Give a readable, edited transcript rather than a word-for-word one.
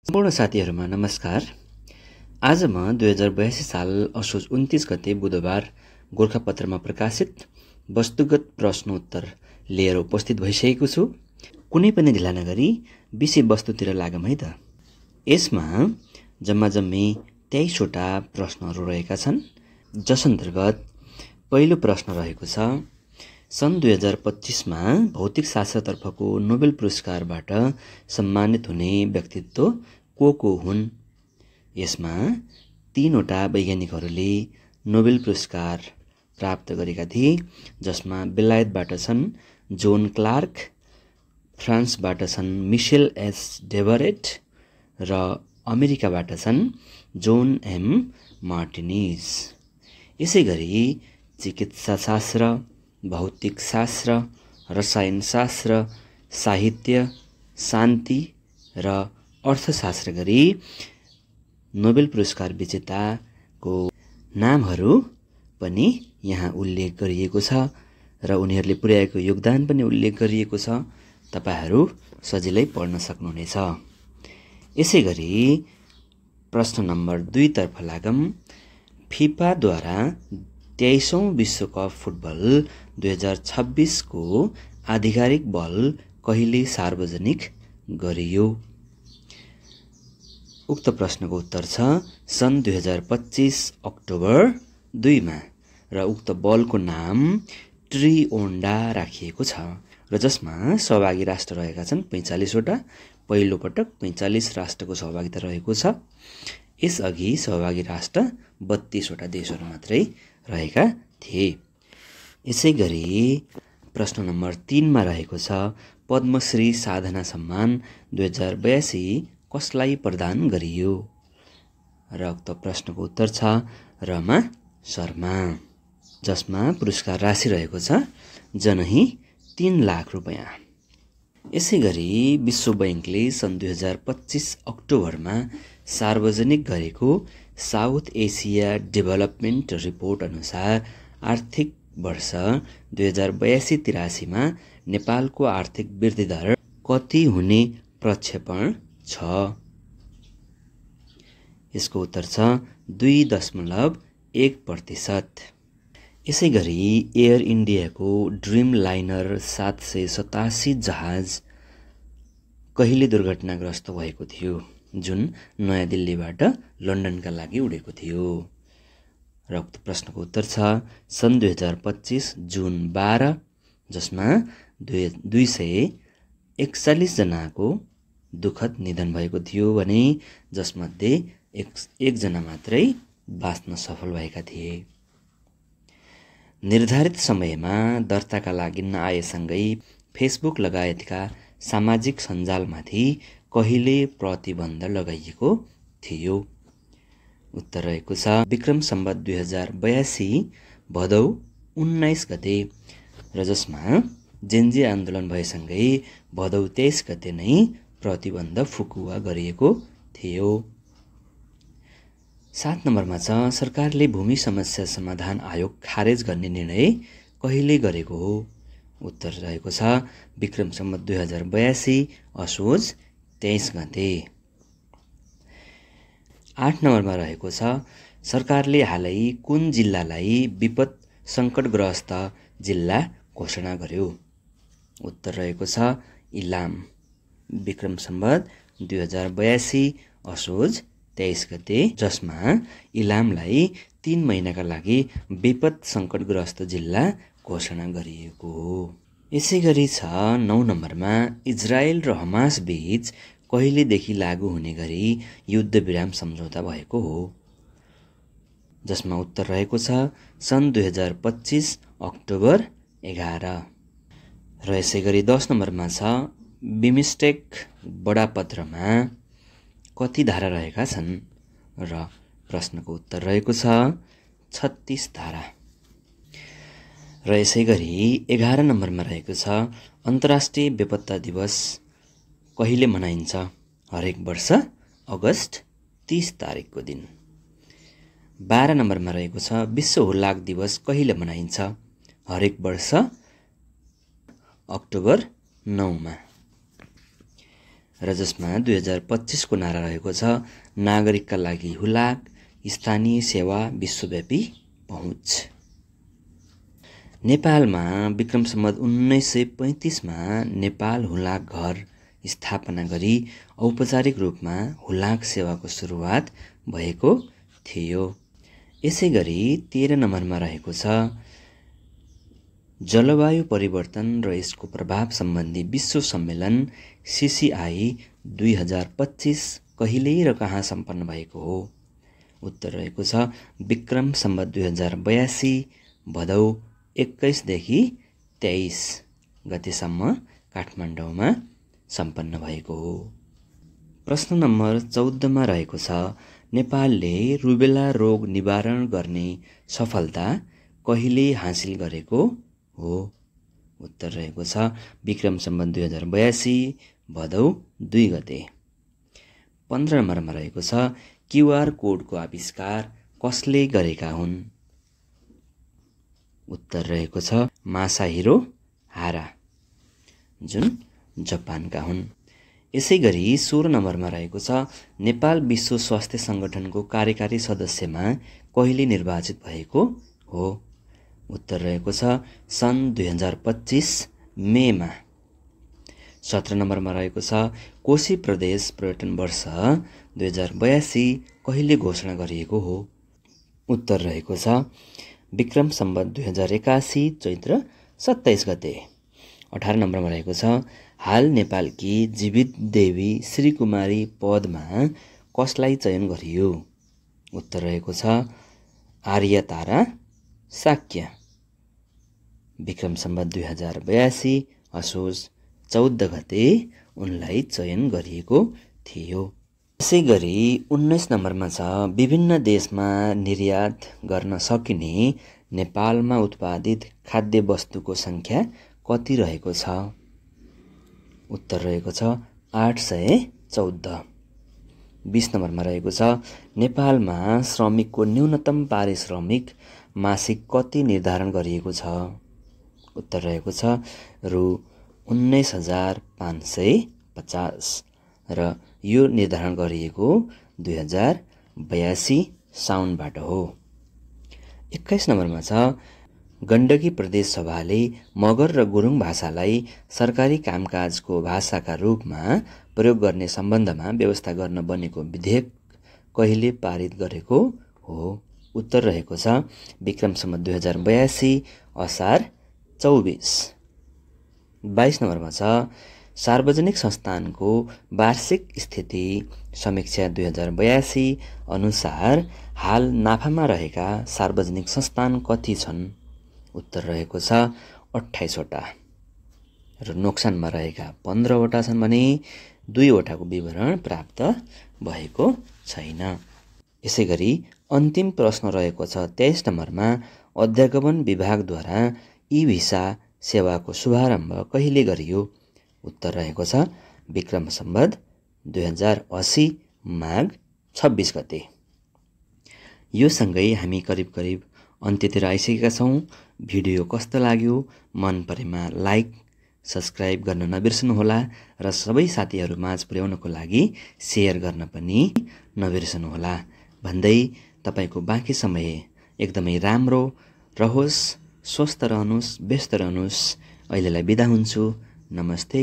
सम्पूर्ण साथीहरुमा नमस्कार। आज म 2082 साल असोज 29 गते बुधबार गोरखापत्रमा प्रकाशित वस्तुगत प्रश्नोत्तर लिएर उपस्थित भइसकेको छु। कुनै पनि ढिला नगरी विषय वस्तुतिर लागौं है त। यसमा जम्मी 23 वटा प्रश्नहरू रहेका छन्, जसअन्तर्गत पहिलो प्रश्न रहेको छ, सन् 2025 मा भौतिक शास्त्रतर्फको नोबेल पुरस्कारबाट सम्मानित हुने व्यक्तित्व को हुन्? यसमा 3 वटा वैज्ञानिकहरूले नोबेल पुरस्कार प्राप्त गरेका थिए, जसमा बेलायतबाट छन् जोन क्लार्क, फ्रान्सबाट छन् मिशेल एस डेभरेट र अमेरिकाबाट छन् जोन एम मार्टिनिज। यसैगरी चिकित्सा शास्त्र, भौतिक शास्त्र, रसायनशास्त्र, साहित्य, शान्ति र अर्थशास्त्र गरी नोबेल पुरस्कार विजेताको नामहरू पनि यहाँ उल्लेख गरिएको छ र उनीहरूले पुर्याएको योगदान पनि उल्लेख गरिएको छ। तपाईहरू सजिलै पढ्न सक्नुहुनेछ। यसैगरी प्रश्न नम्बर 2 तर्फ लागौं। फिफाद्वारा 23औं विश्वकप फुटबल 2026 को आधिकारिक बल कहिले सार्वजनिक गरियो? उक्त प्रश्नको उत्तर छ सन् 2025 अक्टोबर 2 मा र उक्त बलको नाम ट्रिओन्डा राखिएको छ र जसमा सहभागी राष्ट्र रहेका छन् 45 वटा। पहिलो पटक 45 राष्ट्रको सहभागिता रहेको छ। यसअघि सहभागी राष्ट्र 32 वटा देशहरू मात्रै रहेका थिए। यसैगरी प्रश्न नम्बर 3 मा रहेको छ, पद्मश्री साधना सम्मान 2082 कसलाई प्रदान गरियो? र उक्त प्रश्नको उत्तर छ रमा शर्मा, जसमा पुरस्कार राशि रहेको छ जनही 3 लाख रुपैयाँ। यसैगरी विश्व बैंकले सन् 2025 अक्टोबरमा सार्वजनिक गरेको साउथ एसिया डेभलपमेन्ट रिपोर्ट अनुसार आर्थिक वर्ष 2082-83 मा नेपालको आर्थिक वृद्धि दर कति हुने प्रक्षेपण छ? यसको उत्तर छ 2.1%। यसैगरी एयर इन्डियाको ड्रिम लाइनर 787 जहाज कहिले दुर्घटनाग्रस्त भएको थियो, जुन नयाँ दिल्लीबाट लन्डनका लागि उडेको थियो? र उक्त प्रश्नको उत्तर छ सन् 2025 जुन 12, जसमा 241 जनाको दुखद निधन भएको थियो भने जसमध्ये 1 जना मात्रै बाँच्न सफल भएका थिए। निर्धारित समयमा दर्ताका लागि नआएसँगै फेसबुक लगायतका सामाजिक सञ्जालमाथि कहिले प्रतिबन्ध लगाइएको थियो? उत्तर रहेको छ विक्रम सम्वत 2082 भदौ 19 गते र जसमा जेन्जी आन्दोलन भएसँगै भदौ 23 गते नै प्रतिबन्ध फुकुवा गरिएको थियो। 7 नम्बरमा छ, सरकारले भूमि समस्या समाधान आयोग खारेज गर्ने निर्णय कहिले गरेको हो? उत्तर रहेको छ विक्रम सम्वत 2082 असोज 23 गते। 8 नम्बरमा रहेको छ, सरकारले हालै कुन जिल्लालाई विपद सङ्कटग्रस्त जिल्ला घोषणा गर्यो? उत्तर रहेको छ इलाम, विक्रम सम्वत 2082 असोज 23 गते, जसमा इलामलाई 3 महिनाका लागि विपद सङ्कटग्रस्त जिल्ला घोषणा गरिएको हो। यसैगरी छ 9 नम्बरमा, इजरायल र हमास बीच कहिलेदेखि लागू हुने गरी युद्ध विराम सम्झौता भएको हो? जसमा उत्तर रहेको छ सन् 2025 अक्टोबर 11 र यसैगरी 10 नम्बरमा छ, बिमस्टेक बडापत्रमा कति धारा रहेका छन्? र प्रश्नको उत्तर रहेको छ 36 धारा। र यसैगरी 11 नम्बरमा रहेको छ, अन्तर्राष्ट्रिय बेपत्ता दिवस कहिले मनाइन्छ? हरेक वर्ष अगस्त 30 तारिकको दिन। 12 नम्बरमा रहेको छ, विश्व हुलाक दिवस कहिले मनाइन्छ? हरेक वर्ष अक्टोबर 9 मा। र जसमा 2025 को नारा रहेको छ नागरिकका लागि हुलाक, स्थानीय सेवा, विश्वव्यापी पहुँच। नेपालमा विक्रम सम्वत 1935 मा नेपाल हुलाक घर स्थापना गरी औपचारिक रूपमा हुलाक सेवाको सुरुवात भएको थियो। यसै गरी 13 नम्बरमा रहेको छ जलवायु परिवर्तन र यसको प्रभाव सम्बन्धी विश्व सम्मेलन CCI 2025 कहिले र कहाँ सम्पन्न भएको हो? उत्तर रहेको छ विक्रम सम्वत 2082 भदौ 21 देखि 23 गतेसम्म काठमाडौँमा सम्पन्न भएको हो। प्रश्न नम्बर 14 मा रहेको छ नेपालले रुबेला रोग निवारण गर्ने सफलता कहिले हासिल गरेको हो? उत्तर रहेको छ विक्रम सम्वत 2082 भदौ 2 गते। 15 नम्बरमा रहेको छ QR कोडको आविष्कार कसले गरेका हुन्? उत्तर रहेको छ मासाहिरो हारा जुन जापानका हुन्। यसै गरी 16 नम्बरमा रहेको छ नेपाल विश्व स्वास्थ्य सङ्गठनको कार्यकारी सदस्यमा कहिले निर्वाचित भएको हो? उत्तर रहेको छ सन् 2025 मेमा। 17 नम्बरमा रहेको छ कोशी प्रदेश पर्यटन वर्ष 2082 कहिले घोषणा गरिएको हो? उत्तर रहेको छ विक्रम सम्वत 2081 चैत्र 27 गते। 18 नम्बरमा रहेको छ हाल नेपालकी जीवित देवी श्रीकुमारी पदमा कसलाई चयन गरियो? उत्तर रहेको छ आर्यतारा शाक्य। विक्रम सम्वत 2082 असोज 14 गते उनलाई चयन गरिएको थियो। यसै गरी 19 नम्बरमा छ विभिन्न देशमा निर्यात गर्न सकिने नेपालमा उत्पादित खाद्य वस्तुको सङ्ख्या कति रहेको छ? उत्तर रहेको छ 814। 20 नम्बरमा रहेको छ नेपालमा श्रमिकको न्यूनतम पारिश्रमिक मासिक कति निर्धारण गरिएको छ? उत्तर रहेको छ रु 19,550 र यो निर्धारण गरिएको 2082 साउनबाट हो। 21 नम्बरमा छ गण्डकी प्रदेश सभाले मगर र गुरुङ भाषालाई सरकारी कामकाजको भाषाका रूपमा प्रयोग गर्ने सम्बन्धमा व्यवस्था गर्न बनेको विधेयक कहिले पारित गरेको हो? उत्तर रहेको छ विक्रम सम्वत 2082 असार 24। 22 नम्बरमा छ सार्वजनिक संस्थानको वार्षिक स्थिति समीक्षा 2082 अनुसार हाल नाफामा रहेका सार्वजनिक संस्थान कति छन्? उत्तर रहेको छ 28 वटा र नोक्सानमा रहेका 15 वटा छन् भने 2 वटाको विवरण प्राप्त भएको छैन। यसै गरी अन्तिम प्रश्न रहेको छ 23 नम्बरमा अध्यागमन विभागद्वारा ई-भिसा सेवाको शुभारम्भ कहिले गरियो? उत्तर रहेको छ विक्रम सम्वत 2080 माघ 26 गते। यो सँगै हामी करिब अन्त्यतिर आइसकेका छौँ। भिडियो कस्तो लाग्यो मन परेमा लाइक सब्सक्राइब गर्न नबिर्सनुहोला र सबै साथीहरू माझ पुर्याउनको लागि सेयर गर्न पनि नबिर्सनुहोला भन्दै तपाईँको बाँकी समय एकदमै राम्रो रहोस्, स्वस्थ रहनुहोस्, व्यस्त रहनुहोस्। अहिलेलाई बिदा हुन्छु। नमस्ते।